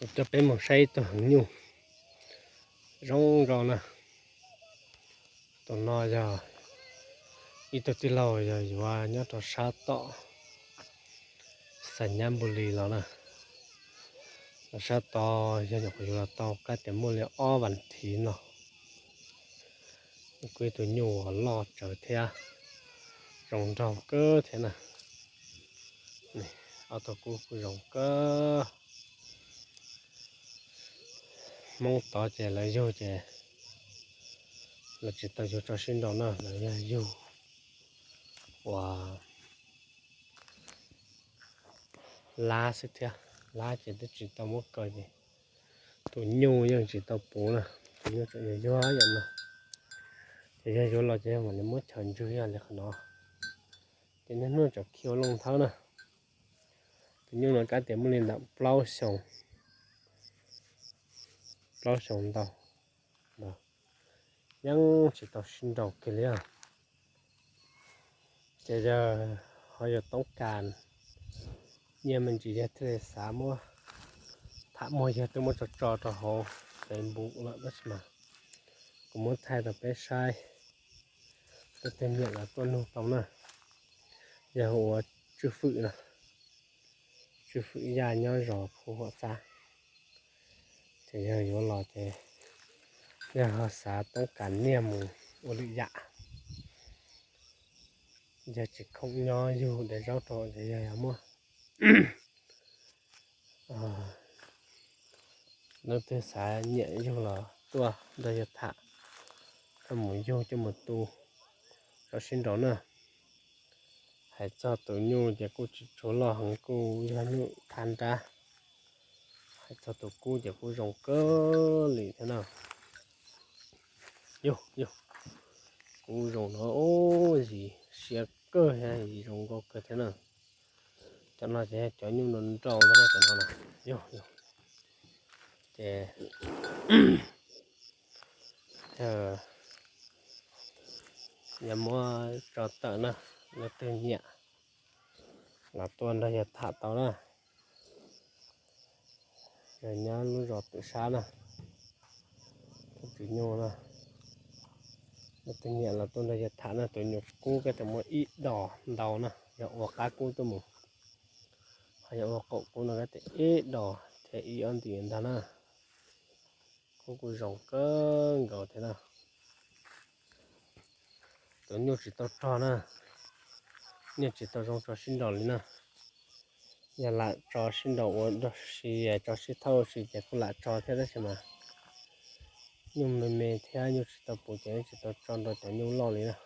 Kuv coj peb mus saib ib tug heev nyuj zoo nraug na. Tus no yog ib tug tij laug yog yuav nyob rau sab tom Xais Nyab Npus Lis los na. Los sab tod yog nyuam qhuav yuav los tau kab tias muaj li ob vas thiv no. Kuj ib tug nyuj uas loj tsawv thiab zoo nraug kawg thiab na. Ob tug kub kuj zoo kawg. Hmoob tod ces lawv yug ces lawv tsis tau yug tso sib nraus na, lawv yog yug uas lab xwb thiab. Lab ces twb tsis tau muab kaw ces tus nyuj yeej tsis tau puv na. Tus nyuj tseem yuag yuag yam no. Ces yog yuav los ces yog mam li muab chaw ntswg yog li qhov no. Ces niaj hnub tseem khi ua looj thawb na. Tus nyuj no kab tias muaj li ntawm plaub xyoo, plaub xyoo ntau ntawd, yeej tsis tau sib nraus kiag li. Ces yog ho yuav toob kas nyiaj me ntsis yog thiaj li xav muab tham muag, yog twb muab tso tso rau hauv Facebook lawm tab sis mas kuv muab thaij rau peb saib. Leej twg nyiam los tuaj nug tau na. Yog hu ua Tswj Fwm na, Tswj Fwm Yaj nyob zos Phu Huam Xab. Ces yog yuav los ces yog ho xav toob kas niag mus ua lwm yam, yog tsis khoom nyob yug daim zaub rau ces yog muab, leej twg xav nyiam yug los tuaj nrog yawg tham, coj mus yug coj mus tu, tso sib nraus na. Hais txog tus nyuj ces kuj tsis tshua loj heev, kuj yog nyuj thab nrab. Hais txog tus kub ces kuj zoo kawg li thiab na. Yog, yog, kub zoo no, zis siab kawg thiab, zis zoo nkauj kawg thiab na. Cov no ces cov nyuj nrau nrau ntag na, cov no na. Yog, yog, ces yog muab tso tawm na, leej twg nyiam los tuaj nrog yawg tham tau na. Yog nyob lub zos Twm Sab na, tus tswv nyuj na. Leej twg nyiam los tuaj nrog yawg tham na. Tus nyuj kub koj tau muaj ib dos ntau na, yog ua qab kub tuaj mus, ho yog ua qaum kub no koj tau ib dos thiab ib ob ntim ntag na. Kub kuj zoo kawg nkaus thiab na. Tus nyuj tsis tau rog na, nyuj tsis tau zoo tso sib nraus li na. Yog lam tso sib nraus ua dog si, tso sib thauj si ces kuj lam tso thiab tab sis mas nyuj me me thiab nyuj tsis tau puv ces tsis tau tso nrog cov nyuj loj li na.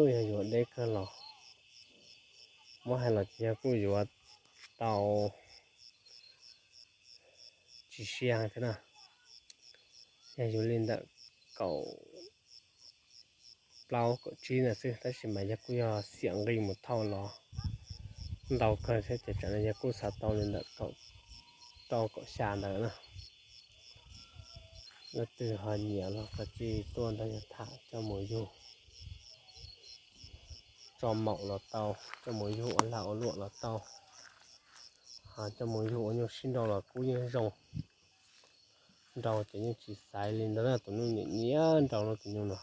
Yog yuav deb kawg los muab hais los ces yog kuj yuav tau tsis siab thiab na. Yog yuav li ntawm kaum plaub kaum tsib ntawd xwb tab sis mas yog kuj yog xiam nqi mus thauj los ntau kawg thiab ces tsam no yog kuj xav tau li ntawm kaum rau kaum xya ntawd na. Leej twg ho nyiam los kav tsij tuaj nrog yawg tham coj mus yug, tso maum los tau, coj mus yug ua lag ua luam los tau, ho coj mus yug ua nyuj sib nraus los kuj yeej zoo. Nraus ces yeej tsis xaiv li ntawd na, tus nyuj nyiam nyiam nraus no tus nyuj no.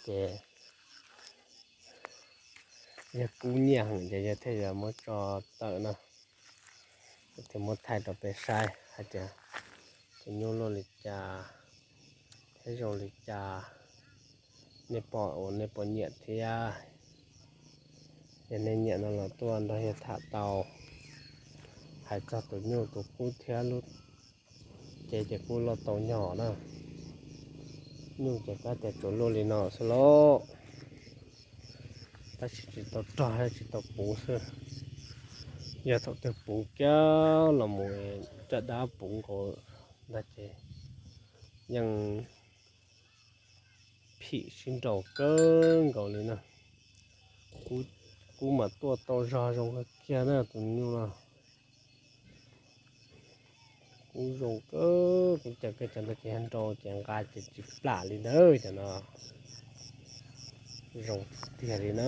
Ces yog kub nyiam heev ces yog thiaj yuav muab tso tawm na, thiaj muab thaij rau peb saib hais tias tus nyuj luaj li cas thiab zoo li cas, nej pom uas nej puas nyiam thiab. Yog nej nyiam no los tuaj nrog yawg tham tau. Hais txog tus nyuj tus kub thiab lub cev ces kuj loj tau nyog na. Nyuj ces kab tias tsuas luaj li no xwb lauj, tab sis tsis tau rog thiab tsis tau puv xwb. Yog thaum twg puv kiag los mus caj dab puv nkaus ntag ces yeej phim sib nraus kawg nkaus li na. Kub mas tuaj tau zog zoo kawg kiag na tus nyuj no. Kub zoo kawg, kub cas kawg, cov ntawd ces yog nrau ces nqa ces tsis plam li ntawd cov no. Zoo tiag li na.